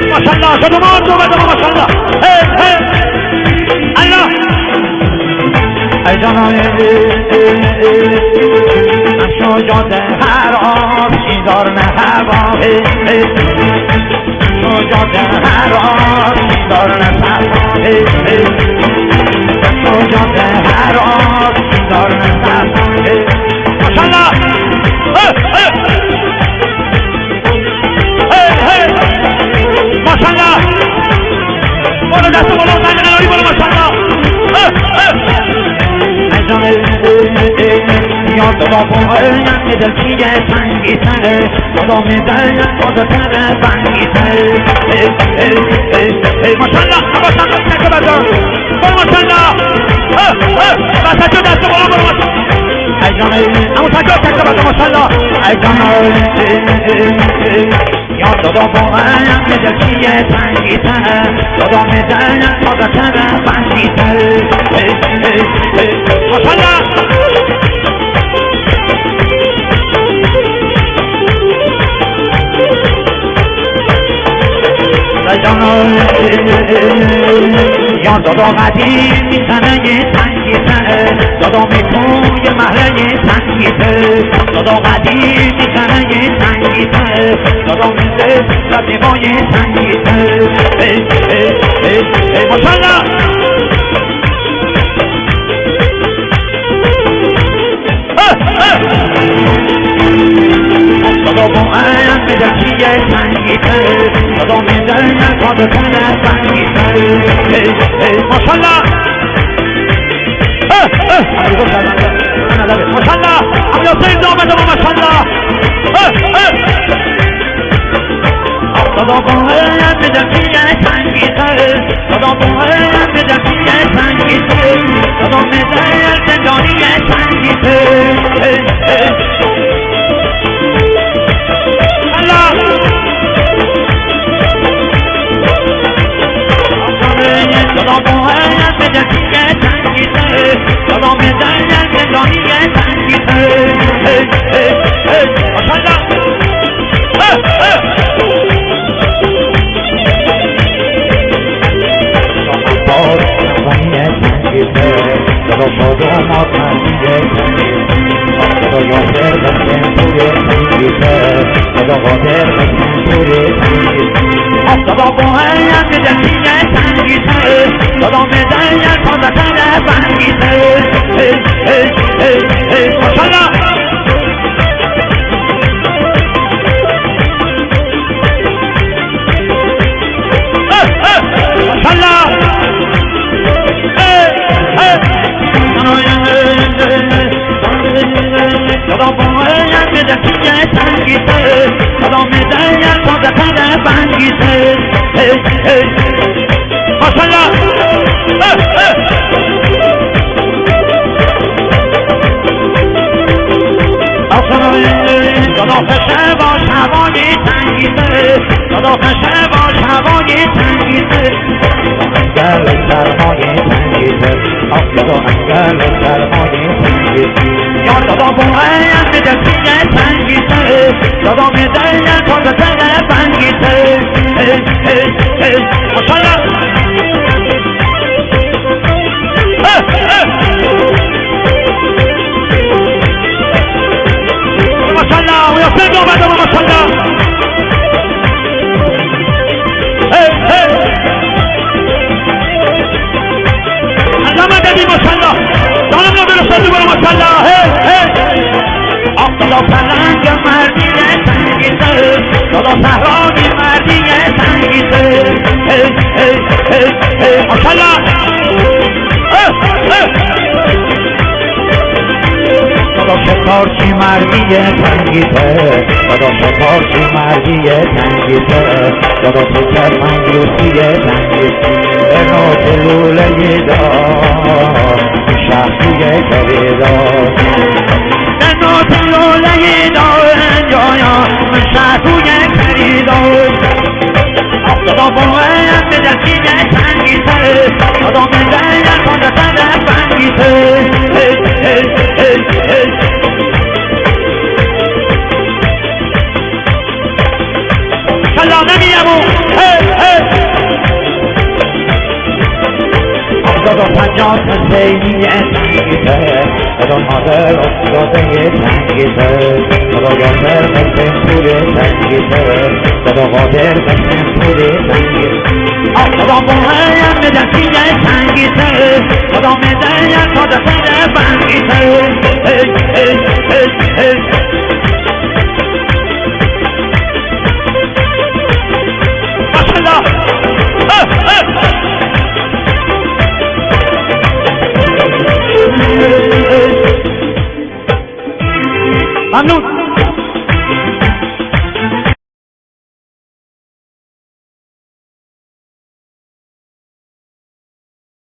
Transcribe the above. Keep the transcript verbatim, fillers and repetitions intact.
ماشاءالله، شد و ماند و بزن، ماشاءالله. هی، هی. الله. ای جان، ای، ای، ای، ای، ای. من شجاع هر آب، شیدار نه هوا، هی، هی. شجاع هر آب، شیدار نه هوا، هی، هی. شجاع هر آب، شیدار نه هوا، هی. ماشاءالله. هی، هی. هی، هی. ماشاءالله. برو دست بالا، زنگ ناری، برو ماشاءالله. هی، هی. یاد دادم اون عینک دلچینی تنگی تره، دادم دل خود تره بندی تره. هی، هی، هی، هی. ماشاءالله، ماشاءالله، تک بزن. برو ماشاءالله. هی، هی. بس تو دست بالا، برو ماشاءالله. ای جان، ای، اما سجاد تک بزن، ماشاءالله. ای جان، ای، ای، ای، ای. یاد دادم با هم یه دل چیه تنگی تره. دادم دل خود تره بندی تره. هی، هی، هی. ماشاءالله. یا دادا قدیمی تنه یه تنگی تره، دادا می توی محله یه تنگی تره، دادا قدیمی تنه یه تنگی تره، دادا می دل قدیما یه تنگی تره. هی، هی، هی، هی، ماشاءالله. خدا با هم به دل چیه تنگی تر، خدا می دل خود کنه تنگی تر. هی، هی، ماشاءالله. هی، هی. ماشاءالله. عبدالله سید آمد، ماشاءالله. هی، هی. خدا با هم به دل چیه تنگی تر. صدا بوغه به دستی تنگی تو، صدا مزه زندانی تنگی تو. هی، هی. الله. صدا بوغه به دستی تنگی تو، صدا مزه زندانی تنگی تو. هی، هی، هی. ماشاءالله. ماشاءالله. ماشاءالله. آخر گل آخر شب آش هوای تنگی داره، گل آخر شب آش هوای تنگی داره. گل سرمای تنگی داره، آخر گل سرمای تنگی داره. یا خدا باید به دل چیه تنگی داره، خدا می‌دونه تا به دل تنگی داره. هی، هی، هی. ماشاءالله. ماشاءالله، و یا سید آمد، ماشاءالله. هی، هی. الله مددی، ماشاءالله. دانم نبیرو سازی برو، ماشاءالله. هی، هی. آقا پلنگ مردی تنگی تو، دادا صحرای مردی تنگی تو. هی، هی، هی، هی. ماشاءالله. هی، هی. دادا شکارچی مردی تنگی تو، دادا شکارچی مردی تنگی تو، دادا تو چه تنگی تو، تنگی تو. نوت لوله دا، شهدوی خریدار. نوت لوله دا، یا، یا، شهدوی خریدار. صدا باید به دل چیه تنگی تره، صدا می‌زنه تا به سر بندی Hey, hey, hey, hey, hey. Cala me mi amo. Hey, hey. Todo paño se se ni es sangre. Todo madero, todo es sangre. Todo gober, todo pure sangre. Todo gober, todo pure sangre. Todo mujer, me da sida sangre. Todo me da ya, todo se de sangre. Hey, hey, hey, hey.